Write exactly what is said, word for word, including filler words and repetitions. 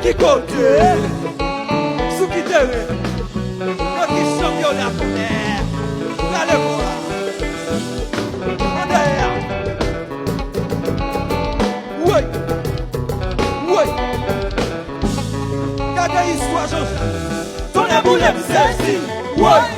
Ki kote? Sou ki teren? Nan ki chanm yo la kounè? Gade kwa? An dèyè a. Woy! Woy! Gade istwa Jean-Jacques. Tonnè boule m sezi. Woy!